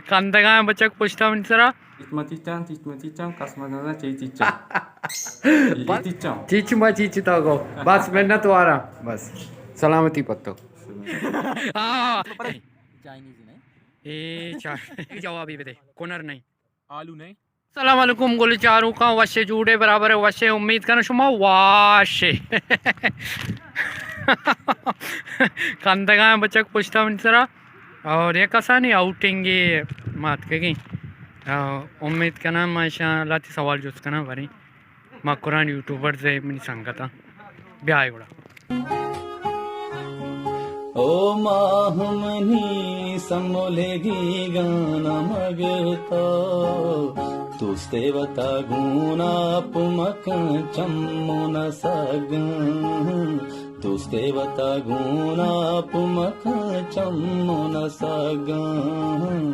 کندگاں بچک پشتا منی سرا۔ تیچ ما تیچاں، تیچ ما تیچاں، کس ما نزاں چی تیچاں۔ اے تیچاں۔ تیچ ما تیچ تا گو۔ بس منت وارا۔ بس۔ سلامتی پتو۔ آ۔ چائنیز نہیں۔ اے چا-، جوابی بدے۔ کنر نہیں۔ آلو نہیں۔ السلام علیکم گل چاروکاں، وشے جوڑے برابر وشے، امید کناں شما واشے۔ کندگاں بچک پشتا منی سرا۔ اور یک کسانی آؤٹنگے ماتکگیں۔ آ، امید کناں ما اشاں لاتی سوال جست کناں، باریں مکران یوٹیوبرز ء منی سنگتاں۔ بیائے گڑا۔ او ماہ منی سمولگی گانا مگتا، دوستے وتا گون آپ مکن چمو نہ سگن۔ دوستے وتا گون آپ مکن چمو نہ سگن،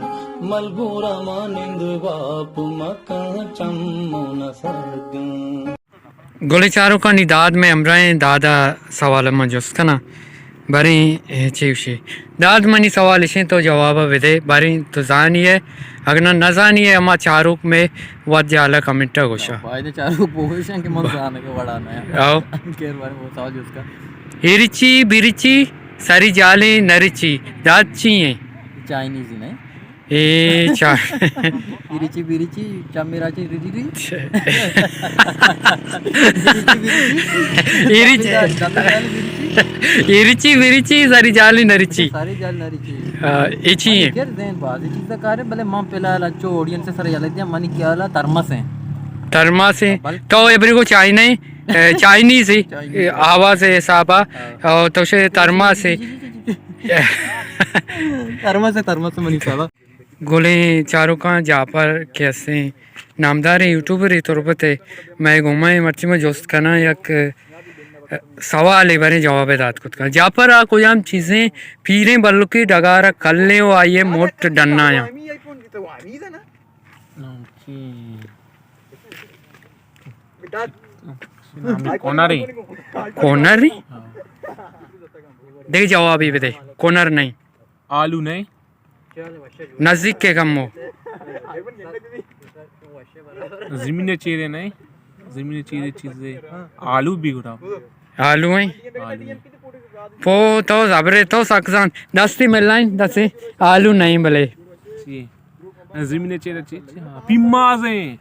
ملگورا ما نند گواپ مکن چمو نہ سگن۔ گلیں چاروکاں، نی داد مئے ہمراہیں، داد ء سوال ء من جست کناں۔ باریں، اے، چے گوشی؟ داد، منی سوال اشیں تو جواب ء بدے، باریں تو زانی ئے، اگاں نہ زانی ئے، ہما چاروک مئے وت جہل ء کمنٹ ء گوشاں۔ فائدہ چاروک بگوشاں کہ من زانگ ء وڑا نہ آں۔ او۔ خیر، باریں وہ سوال جست کن۔ ہرچی برچی سری جالیں نرچی، داد چی ایں؟ چائنیزی نہیں۔ اے چا-، ایریچی بیریچی، چمی راچی ریڈی ری۔ ایریچی، ایریچی بیریچی، ساری جالی نریچی۔ ساری جال نریچی۔ آ، اے چی ایں؟ خیر ذہن باز، اے چیز کارے، بلے من فی الحال اچو آڈینس سر یلہ دیاں، منی خیال ء ترمس ایں۔ ترمس ایں۔ بل- تو ابری کو چائنہ ایں، اے، چائنیز ایں، چائنیز۔ اے، آواز ء حساب ء، ہاں۔ او تو شے ترمس ایں۔ ترمس ء، ترمس ء منی سالا۔ گلیں چاروکاں، جعفر کہ ہستیں نامداریں یوٹیوبرے تربت ء، مئے گوما ایں، مرچی ما جست کناں یک سوالے، باریں جواب ء دات کت کن۔ جعفر، آ کجام چیزیں پیریں بلکیں ڈگار ء کلیں و آئی ء موٹ ڈنایاں؟ کونری؟ کونری؟ دگہ جوابے بدے۔ کونر نہیں۔ آلو نہیں۔ نزیک کے کمو۔ زمین چیرے نہیں۔ زمین چیرے چیزے۔ آلو بھی گڑا۔ آلو ہیں۔ آلو ہیں۔ پو تو زبرے تو سکزان۔ دستی ملائیں، دستی۔ آلو نہیں بلے۔ چی؟ زمین چیرے چی؟ چی؟ ہاں۔ پیمازیں۔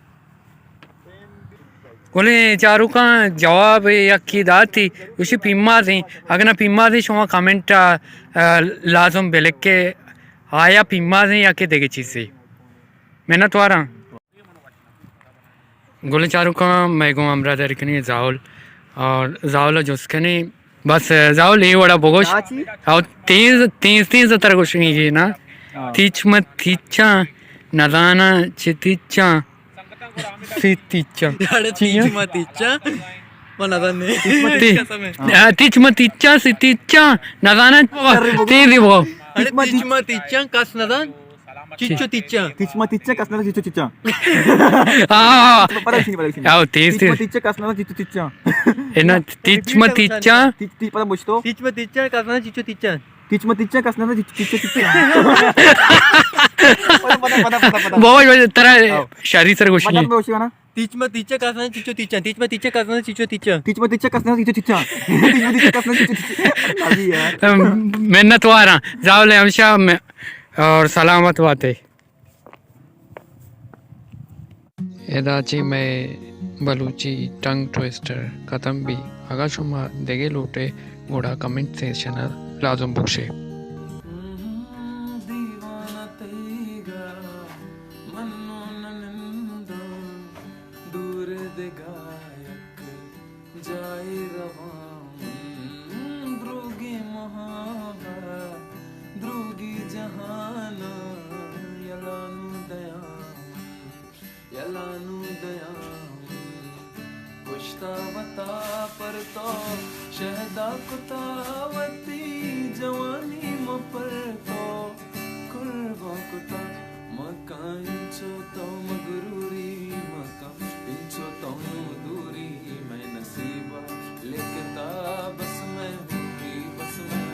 گلیں چاروکاں، جواب یکی داتی، گوشی پیمازیں۔ اگنا پیمازیں، شما کمنٹ ء، ء، لازم بلکے، آیا پیمازیں یا کہ دگہ چیزے۔ منت واراں۔ گلیں چاروکاں، مئے گوں ہمراہ داری کنی زاول، اور زاول ء جست کنی۔ بس، زاول اے وڑا بگوش۔ او تیز، تیز، تیز تر گوشگی نا۔ ہاں۔ تیچ مت تیچاں، نزاناں چہ تیچاں۔ سی تیچاں۔ اڑے تیچ ما تیچاں، ما نزانیں۔ تی-، قسم ہے۔ آ، تیچ ما تیچاں، سی تیچاں، نزاناں۔ تیزی بگو۔ اڑے تیچ ما تیچاں، کس نزان۔ چچو تیچاں۔ تیچ ما تیچاں، کس نزان چچو تیچاں۔ ہاں۔ پتہ نہیں، پتہ نہیں۔ آؤ، تیز، تیچ ما تیز۔ تیچاں، کس نزان چچو تیچاں۔ اے نا، تیچ ما تیچاں۔ تی-، تی-، پتہ مجھ تو۔ تیچ ما تیچاں، کس نزان چچو تیچاں۔ تیچ ما تیچاں، کس نزان چچو تیچاں۔ پتہ، پتہ، پتہ، پتہ، پتہ۔ بہت، بہت، ترا آؤ۔ شری سر گوشی۔ پتہ مجھ تو نا۔ تیچ ما تیچاں، کس نزان چچو تیچاں۔ تیچ ما تیچاں، کس نزان چچو تیچاں۔ تیچ ما تیچاں، کس نزان چچو تیچاں۔ تیچ ما تیچاں، کس نزان چچو تیچاں۔ ابھی یار۔ منت واراں۔ زاول ہمیشہ میں اور سلامت باتے۔ ادا چہ مئے بلوچی ٹنگ ٹویسٹر ختم بی۔ اگاں شما دگہ لوٹے گڑا کمنٹ سیکشن ء لازم بگشے۔ دیوانہ تئیگا من نہ ننداں، دور دگہ یک جاہے رواں من، دروگیں محبت، دروگی جہان ء یلہ نوں دیاں من، یلہ نوں دیاں من۔ کشتا وتا پر تو شہدا کتا